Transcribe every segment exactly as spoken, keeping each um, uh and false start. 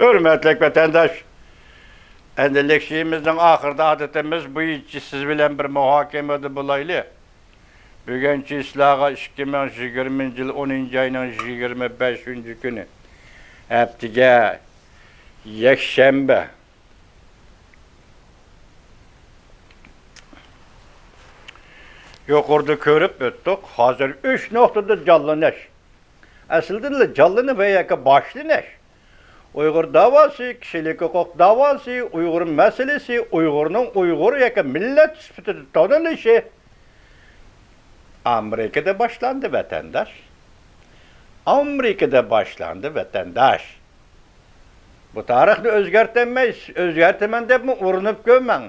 ھۆرمەتلىك ۋەتەنداش، ئەمدى لېكسىيىمىزنىڭ ئاخىرىدا ئادىتىمىز بويىچە سىز بىلەن بىر مۇھاكىمىدە بولايلى. بۈگۈن چىسلاغا ئىككى مىڭ يىگىرمىنچى يىل ئونىنچى ئاينىڭ يىگىرمە بەشىنچى كۈنى، ھەپتىگە يەكشەنبە. يۇقىرىدا كۆرۈپ ئۆتتۇق. ھازىر ئۈچ نۇقتىدا جانلىنىش. ئەسلىدىنلا جانلىنىش ۋە ياكى باشلىنىش. ئۇيغۇر داۋاسى، كىشىلىك ھوقۇق داۋاسى، ئۇيغۇر مەسىلىسى، ئۇيغۇرنىڭ ئۇيغۇر ياكى مىللەت سۈپىتىدە تونۇلۇشى ئامېرىكىدا باشلاندى، ۋەتەنداش. ئامېرىكىدا باشلاندى، ۋەتەنداش. بۇ تارىخنى ئۆزگەرتەلمەيسىز. ئۆزگەرتىمەن دەپمۇ ئۇرۇنۇپ كۆرمەڭ.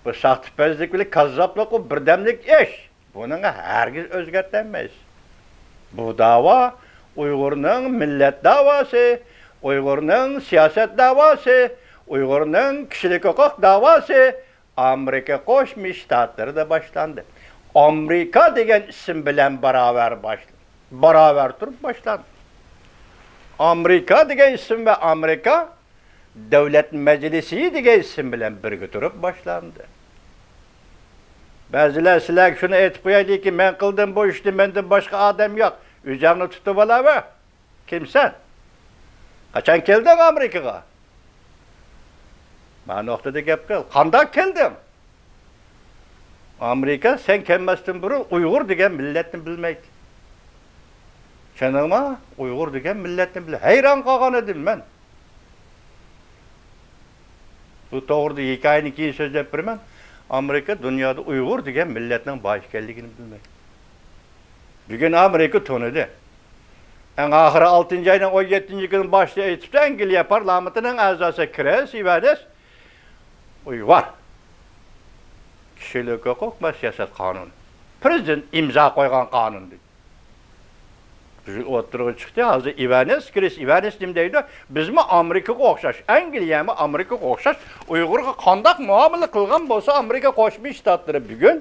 بۇ ساختىپەزلىك بىلەن كاززاپلىق، ئۇ بىردەملىك ئىش. بۇنىڭغا ھەرگىز ئۆزگەرتەلمەيسىز. بۇ داۋا ئۇيغۇرنىڭ مىللەت داۋاسى، ئۇيغۇرنىڭ سىياسەت داۋاسى، ئۇيغۇرنىڭ كىشىلىك ھوقۇق داۋاسى ئامېرىكا قوشما شتاتلىرىدا باشلاندى. ئامېرىكا دېگەن ئىسىم بىلەن باراۋەر باش-، باراۋەر تۇرۇپ باشلاندى. ئامېرىكا دېگەن ئىسىم ۋە ئامېرىكا دۆلەت مەجلىسى دېگەن ئىسىم بىلەن بىرگە تۇرۇپ باشلاندى. بەزىلەر سىلەرگە شۇنى ئېيتىپ قويايلىكى، مەن قىلدىم بۇ ئىشنى، مەندىن باشقا ئادەم يوق. ئۆزۈڭنى تۇتۇۋالاۋەر. كىمسەن؟ قاچان كەلدىڭ ئامېرىكىغا؟ مانا نۇقتىدا گەپ قىل. قانداق كەلدىڭ؟ ئامېرىكا سەن كەلمەستىن بۇرۇن ئۇيغۇر دېگەن مىللەتنى بىلمەيتتى. چۈشەندىڭما؟ ئۇيغۇر دېگەن مىللەتنى بىل-، ھەيران قالغان ئىدىم مەن. بۇ توغرىدا ھېكايىنى كېيىن سۆزلەپ بېرىمەن. ئامېرىكا دۇنيادا ئۇيغۇر دېگەن مىللەتنىڭ بار ئىكەنلىكىنى بىلمەيدۇ. بۈگۈن ئامېرىكا تونۇدى. ئەڭ ئاخىرى ئالتىنچى ئاينىڭ ئون يەتتىنچى كۈنى باشتا ئېيتىپتۇ، ئەنگلىيە پارلامېنتىنىڭ ئەزاسى كرىس ئىۋانىس ئۇيغۇر. كىشىلىك ھوقۇق ۋە سىياسەت قانۇنى. پرېزىدېنت ئىمزا قويغان قانۇن دېدى. بۈگۈن ئوتتۇرىغا چىقتى. ھازىر ئىۋانىس، كرىس ئىۋانىس نېمە دەيدۇ؟ بىزمۇ ئامېرىكىغا ئوخشاش، ئەنگلىيەمۇ ئامېرىكىغا ئوخشاش، ئۇيغۇرغا قانداق مۇئامىلە قىلغان بولسا ئامېرىكا قوشما شتاتلىرى بۈگۈن،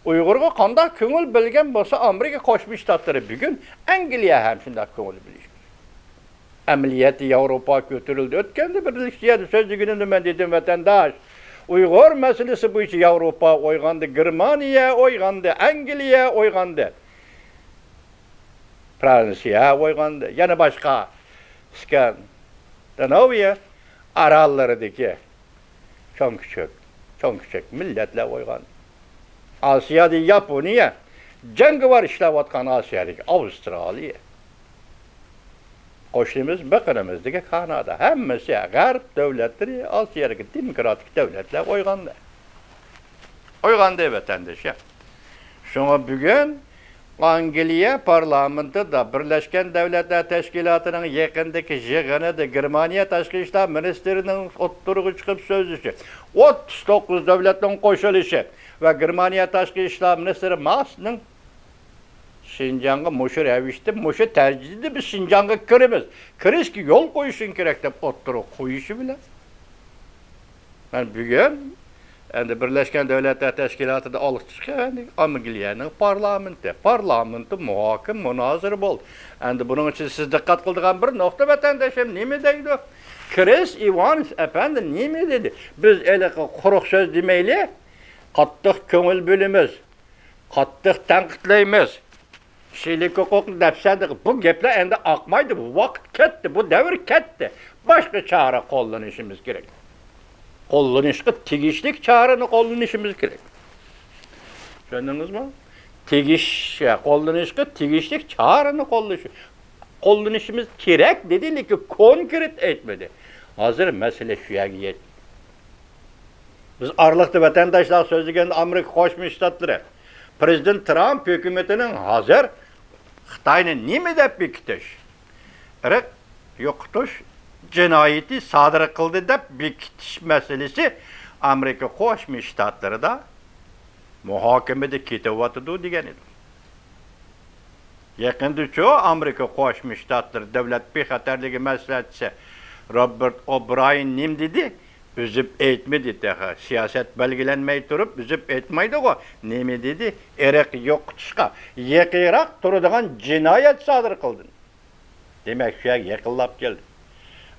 ئۇيغۇرغا قانداق كۆڭۈل بۆلگەن بولسا ئامېرىكا قوشما شتاتلىرى بۈگۈن، ئەنگلىيە ھەم شۇنداق كۆڭۈل بۆلۈشى كېرەك. ئەمەلىيەتتە ياۋروپا كۆتۈرۈلدى. ئۆتكەندە بىر لېكسىيەدە سۆزلىگىنىمدە مەن دېدىم، ۋەتەنداش، ئۇيغۇر مەسىلىسى بويىچە ياۋروپا ئويغاندى، گېرمانىيە ئويغاندى، ئەنگلىيە ئويغاندى. فرانسىيە ئويغاندى، يەنە باشقا ئىسكەندىناۋىيە ئاراللىرىدىكى چوڭ كىچىك، چوڭ كىچىك مىللەتلەر ئويغاندى. ئاسىيادا ياپونىيە، جەڭگىۋار ئىشلەۋاتقان ئاسىيادىكى ئاۋسترالىيە. قوشنىمىز، بېقىنىمىزدىكى كانادا، ھەممىسى غەرب دۆلەتلىرى، ئاسىيادىكى دېموكراتىك دۆلەتلەر ئويغاندى. ئويغاندى، ۋەتەندىشىم. شۇڭا بۈگۈن ئانگلىيە پارلامېنتىدا بىرلەشكەن دۆلەتلەر تەشكىلاتىنىڭ يېقىندىكى يىغىنىدا گېرمانىيە تاشقى ئىشلار مىنىستىرىنىڭ ئوتتۇرىغا چىقىپ سۆزلىشى، ئوتتۇز توققۇز دۆلەتنىڭ قوشۇلۇشى ۋە گېرمانىيە تاشقى ئىشلار مىنىستىرى ماسنىڭ شىنجاڭغا مۇشۇ رەۋىشتە، مۇشۇ تەرىجىدە بىز شىنجاڭغا كىرىمىز، كىرىشكە يول قويۇشۇڭ كېرەك دەپ ئوتتۇرىغا قويۇشى بىلەن، مەن بۈگۈن ئەمدى بىرلەشكەن دۆلەتلەر تەشكىلاتىدا ئالقىش چىقىپ، ئەمدى ئانگلىيەنىڭ پارلامېنتى، پارلامېنتتا مۇھاكىمە، مۇنازىرە بولدى. ئەمدى بۇنىڭ ئۈچۈن سىز دىققەت قىلىدىغان بىر نۇقتا، ۋەتەنداشلىرىم، نېمە دەيدۇ؟ كرىس ئىۋانس ئەپەندى نېمە دېدى؟ بىز ھېلىقى قۇرۇق سۆز دېمەيلى، قاتتىق كۆڭۈل بۆلىمىز، قاتتىق تەنقىدلەيمىز. كىشىلىك ھوقۇقنى دەپسەندە، بۇ گەپلەر ئەمدى ئاقمايدۇ. بۇ ۋاقىت كەتتى، بۇ دەۋر كەتتى. باشقا چارە قوللىنىشىمىز كېرەك. قوللىنىشقا تېگىشلىك چارىنى قوللىنىشىمىز كېرەك. چۈشەندىڭىزمۇ؟ تېگىش، قوللىنىشقا تېگىشلىك چارىنى قوللىنىش-، قوللىنىشىمىز كېرەك دېدى، لېكىن كونكرېت ئېيتمىدى. ھازىر مەسىلە شۇ يەرگە يەتتى. بىز ئارىلىقتا ۋەتەنداشلار سۆزلىگەندە، ئامېرىكا قوشما شتاتلىرى، پرېزىدېنت ترامپ ھۆكۈمىتىنىڭ ھازىر خىتاينى نېمە دەپ بېكىتىش، ئىرق يوقىتىش جىنايىتى سادىر قىلدى دەپ بېكىتىش مەسىلىسى ئامېرىكا قوشما شتاتلىرىدا مۇھاكىمىدە كېتىۋاتىدۇ دېگەن ئىدى. يېقىندىچۇ ئامېرىكا قوشما شتاتلىرى دۆلەت بىخەتەرلىكى مەسلىھەتچىسى روبېرت ئوبراين نېمە دېدى؟ ئۈزۈپ ئېيتمىدى تېخى. سىياسەت بەلگىلەنمەي تۇرۇپ ئۈزۈپ ئېيتمايدىغۇ. نېمە دېدى؟ ئىرق يوقىتىشقا يېقىنراق تۇرىدىغان جىنايەت سادىر قىلدى. دېمەك، شۇ يەرگە يېقىنلاپ كەلدى.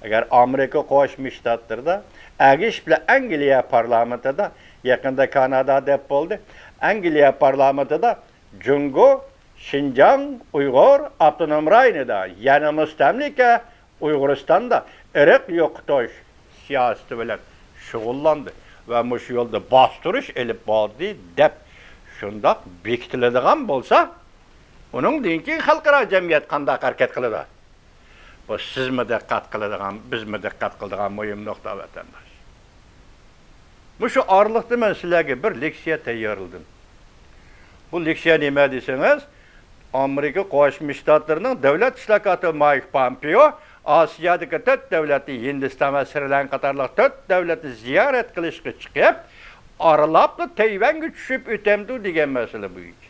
ئەگەر ئامېرىكا قوشما شتاتلىرىدا ئەگىشىپ بىلەن ئەنگلىيە پارلامېنتىدا، يېقىندا كانادا دەپ بولدى، ئەنگلىيە پارلامېنتىدا جۇڭگو شىنجاڭ ئۇيغۇر ئاپتونوم رايونىدا، يەنى مۇستەملىكە ئۇيغۇرىستاندا ئىرق يوقىتىش سىياسىتى بىلەن شۇغۇللاندى ۋە مۇشۇ يولدا باستۇرۇش ئېلىپ باردى دەپ شۇنداق بېكىتىلىدىغان بولسا، ئۇنىڭدىن كېيىن خەلقئارا جەمئىيەت قانداق ھەرىكەت قىلىدۇ؟ بۇ سىزمۇ دىققەت قىلىدىغان، بىزمۇ دىققەت قىلىدىغان مۇھىم نۇقتا، ۋەتەنداش. مۇشۇ ئارىلىقتا مەن سىلەرگە بىر لېكسىيە تەييارلىدىم. بۇ لېكسىيە نېمە دېسىڭىز، ئامېرىكا قوشما شتاتلىرىنىڭ دۆلەت ئىشلار كاتىپى مايك پامپېئو ئاسىيادىكى تۆت دۆلەتنى، ھىندىستان ۋە سرى لانكا قاتارلىق تۆت دۆلەتنى زىيارەت قىلىشقا چىقىپ، ئارىلاپلا تەيۋەنگە چۈشۈپ ئۆتەمدۇ دېگەن مەسىلە بويىچە.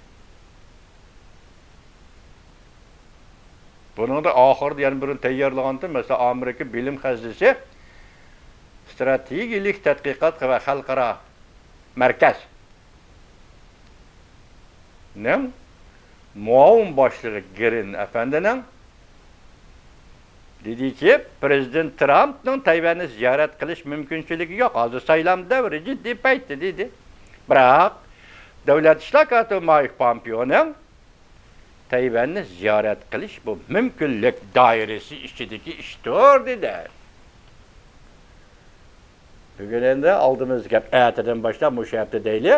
بۇنىڭدا ئاخىرىدا يەنە بىرنى تەييارلىغانتىم. مەسىلەن، ئامېرىكا بىلىم خەزنىسى ستراتېگىيەلىك تەتقىقات ۋە خەلقئارا مەركەزنىڭ مۇئاۋىن باشلىقى گىرىن ئەپەندىنىڭ دېدىكى، پىرېزىدېنت ترامپنىڭ تەيۋەننى زىيارەت قىلىش مۇمكىنچىلىكى يوق. ھازىر سايلام دەۋرى، جىددىي پەيتتە، دېدى. بىراق، دۆلەت ئىشلار كاتىپى مايك پامپېئونىڭ تەيۋەننى زىيارەت قىلىش بۇ مۇمكىنلىك دائىرىسى ئىچىدىكى ئىشتۇر، دېدى. بۈگۈن ئەمدى ئالدىمىزدا گەپ، ئەتىدىن باشلاپ مۇشۇ ھەپتە دەيلى،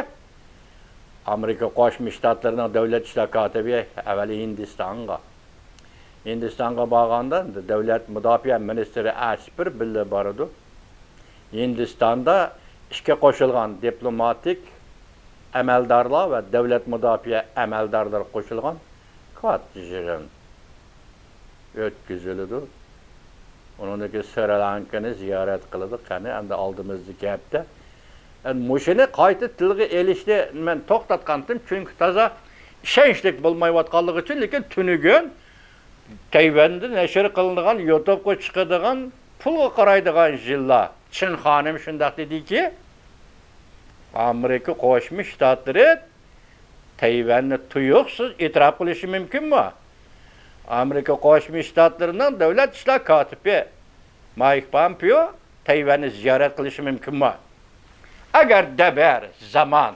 ئامېرىكا قوشما شتاتلىرىنىڭ دۆلەت ئىشلار كاتىپى ئەۋەل ھىندىستانغا، ھىندىستانغا بارغاندا دۆلەت مۇداپىئە مىنىستىرى ئەسپىر بىللە بارىدۇ. ھىندىستاندا ئىشقا قوشۇلغان دىپلوماتىك ئەمەلدارلار ۋە دۆلەت مۇداپىئە ئەمەلدارلىرى قوشۇلغان كاتتا يىغىن ئۆتكۈزۈلىدۇ. ئۇنىڭدىن كېيىن سرى لانكىنى زىيارەت قىلىدۇ. قېنى، ئەمدى ئالدىمىزدىكى ھەپتە. ئەمدى مۇشۇنى قايتا تىلغا ئېلىشنى مەن توختاتقانتىم، چۈنكى تازا ئىشەنچلىك بولمايۋاتقانلىقى ئۈچۈن. لېكىن تۈنۈگۈن تەيۋەندە نەشر قىلىنىدىغان، يۇتۇبقا چىقىدىغان، پۇلغا قارايدىغان ژۇرنال چىن خانىم شۇنداق دېدىكى، ئامېرىكا قوشما شتاتلىرى تەيۋەننى تۇيۇقسىز ئېتىراپ قىلىشى مۇمكىنمۇ؟ ئامېرىكا قوشما شتاتلىرىنىڭ دۆلەت ئىشلار كاتىپى مايك پامپېئو تەيۋەننى زىيارەت قىلىشى مۇمكىنمۇ؟ ئەگەر دەۋر، زامان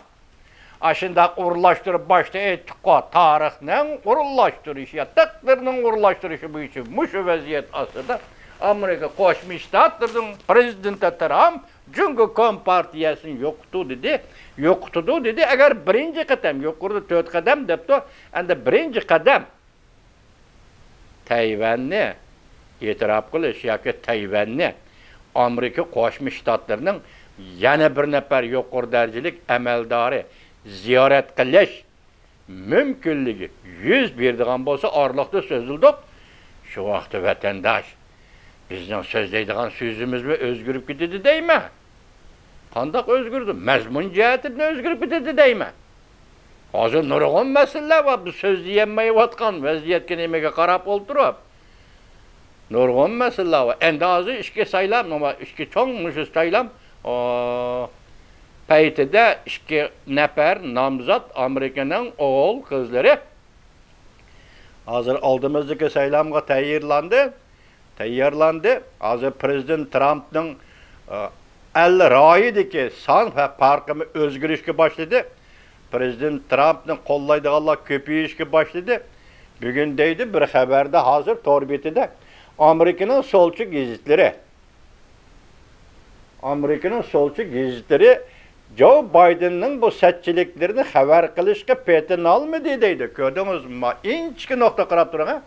ئاشۇنداق ئورۇنلاشتۇرۇپ، باشتا ئېيتتۇققۇ، تارىخنىڭ ئورۇنلاشتۇرۇشى يا تەقدىرنىڭ ئورۇنلاشتۇرۇشى بويىچە مۇشۇ ۋەزىيەت ئاستىدا ئامېرىكا قوشما شتاتلىرىنىڭ پىرېزىدېنتى ترامپ جۇڭگو كومپارتىيەسىنى يوقىتىدۇ دېدى. يوقىتىدۇ دېدى. ئەگەر بىرىنچى قېتىم، يۇقىرىدا تۆت قەدەم دەپتۇ، ئەمدى بىرىنچى قەدەم تەيۋەننى ئېتىراپ قىلىش ياكى تەيۋەننى ئامېرىكا قوشما شتاتلىرىنىڭ يەنە بىر نەپەر يۇقىرى دەرىجىلىك ئەمەلدارى زىيارەت قىلىش مۇمكىنلىكى يۈز بېرىدىغان بولسا، ئارىلىقتا سۆزلىدۇق. شۇ ۋاقىتتا ۋەتەنداش، بىزنىڭ سۆزلەيدىغان سۆزىمىزمۇ ئۆزگىرىپ كېتىدۇ دەيمەن. قانداق ئۆزگىرىدۇ؟ مەزمۇن جەھەتتىن ئۆزگىرىپ كېتىدۇ دەيمەن. ھازىر نۇرغۇن مەسىلىلەر بار، بىز سۆزلىيەلمەيۋاتقان ۋەزىيەتكە، نېمىگە قاراپ ئولتۇرۇپ. نۇرغۇن مەسىلىلەر بار. ئەمدى ھازىر ئىچكى سايلام، نوما-، ئىچكى چوڭ مۇشۇ سايلام، ئو، پەيتىدە ئىككى نەپەر نامزات ئامېرىكىنىڭ ئوغۇل قىزلىرى ھازىر ئالدىمىزدىكى سايلامغا تەييارلاندى. تەييارلاندى. ھازىر پىرېزىدېنت ترامپنىڭ، ئە، ئەل رايىدىكى سان ۋە پارقىمۇ ئۆزگىرىشكە باشلىدى. پىرېزىدېنت ترامپنى قوللايدىغانلار كۆپىيىشكە باشلىدى. بۈگۈن دەيدۇ بىر خەۋەردە، ھازىر تور بېتىدە ئامېرىكىنىڭ سولچى گېزىتلىرى، ئامېرىكىنىڭ سولچى گېزىتلىرى جو بايدېننىڭ بۇ سەتچىلىكلىرىنى خەۋەر قىلىشقا پېتىنالمىدى دەيدۇ. كۆردىڭىزمۇ؟ ئىنچىكە نۇقتا قاراپ تۇرۇڭ، ھە؟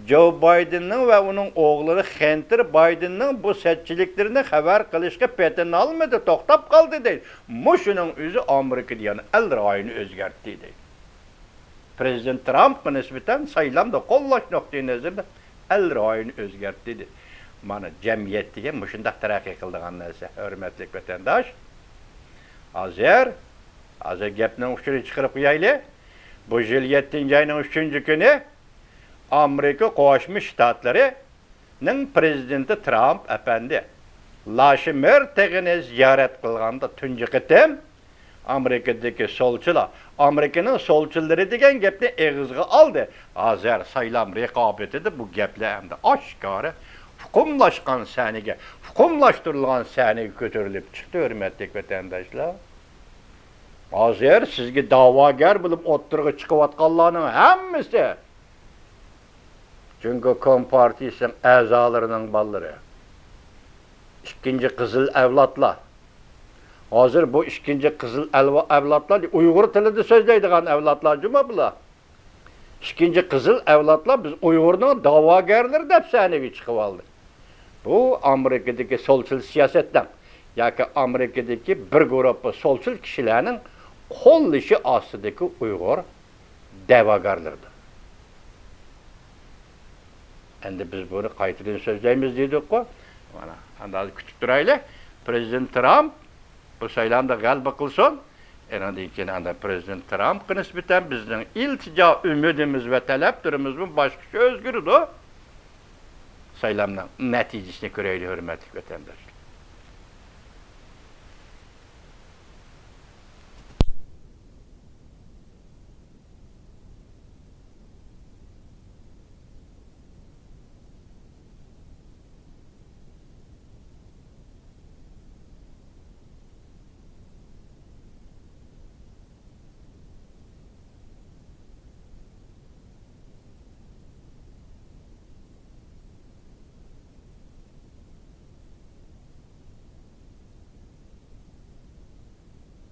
جو بايدېننىڭ ۋە ئۇنىڭ ئوغلى خەنتېر بايدېننىڭ بۇ سەتچىلىكلىرىنى خەۋەر قىلىشقا پېتىنالمىدى، توختاپ قالدى دەيدۇ. مۇشۇنىڭ ئۆزى ئامېرىكىدا يەنە ئەل رايىنى ئۆزگەرتتى دەيدۇ. پىرېزىدېنت ترامپقا نىسبەتەن سايلامدا قوللاش نۇقتىئى نەزىرىدە ئەل رايىنى ئۆزگەرتتى دېدى. مانا، جەمئىيەت دېگەن مۇشۇنداق تەرەققىي قىلىدىغان نەرسە، ھۆرمەتلىك ۋەتەنداش. ھازىر، ھازىر گەپنىڭ ئۇچىنى چىقىرىپ قويايلى. بۇ يىل يەتتىنچى ئاينىڭ ئۈچىنچى كۈنى ئامېرىكا قوشما شتاتلىرى نىڭ پىرېزىدېنتى ترامپ ئەپەندى لاشمېر تېغىنى زىيارەت قىلغاندا تۇنجى قېتىم ئامېرىكىدىكى سولچىلار، ئامېرىكىنىڭ سولچىلىرى دېگەن گەپنى ئېغىزغا ئالدى. ھازىر سايلام رىقابىتىدە بۇ گەپلەر ئەمدى ئاشكارا، ئۇقۇملاشقان سەھنىگە، ئۇقۇملاشتۇرۇلغان سەھنىگە كۆتۈرۈلۈپ چىقتى، ھۆرمەتلىك ۋەتەنداشلار. ھازىر سىزگە دەۋاگەر بولۇپ ئوتتۇرىغا چىقىۋاتقانلارنىڭ ھەممىسى جۇڭگو كومپارتىيىسىنىڭ ئەزالىرىنىڭ بالىلىرى. ئىككىنچى قىزىل ئەۋلادلار. ھازىر بۇ ئىككىنچى قىزىل ئەلۋا-، ئەۋلادلار ئۇيغۇر تىلىدا سۆزلەيدىغان ئەۋلادلار جۇمۇ بۇلار. ئىككىنچى قىزىل ئەۋلادلار بىز ئۇيغۇرنىڭ داۋاگەرلىرى دەپ سەھنىگە چىقىۋالدى. بۇ ئامېرىكىدىكى سولچىل سىياسەتنىڭ ياكى ئامېرىكىدىكى بىر گۇرۇپپا سولچىل كىشىلەرنىڭ قوللىشى ئاستىدىكى ئۇيغۇر دەۋاگەرلىرىدۇر. ئەمدى بىز بۇنى قايتىدىن سۆزلەيمىز دېدۇققۇ. مانا، ئەمدى ھازىر كۈتۈپ تۇرايلى. پرېزىدېنت ترامپ بۇ سايلامدا غەلىبە قىلسۇن. ئېنىڭدىن كېيىن ئاندىن پرېزىدېنت ترامپقا نىسبەتەن بىزنىڭ ئىلتىجا ئۈمىدىمىز ۋە تەلەپلىرىمىزمۇ باشقىچە ئۆزگىرىدۇ. سايلامنىڭ نەتىجىسىنى كۆرەيلى، ھۆرمەتلىك ۋەتەنداشلار.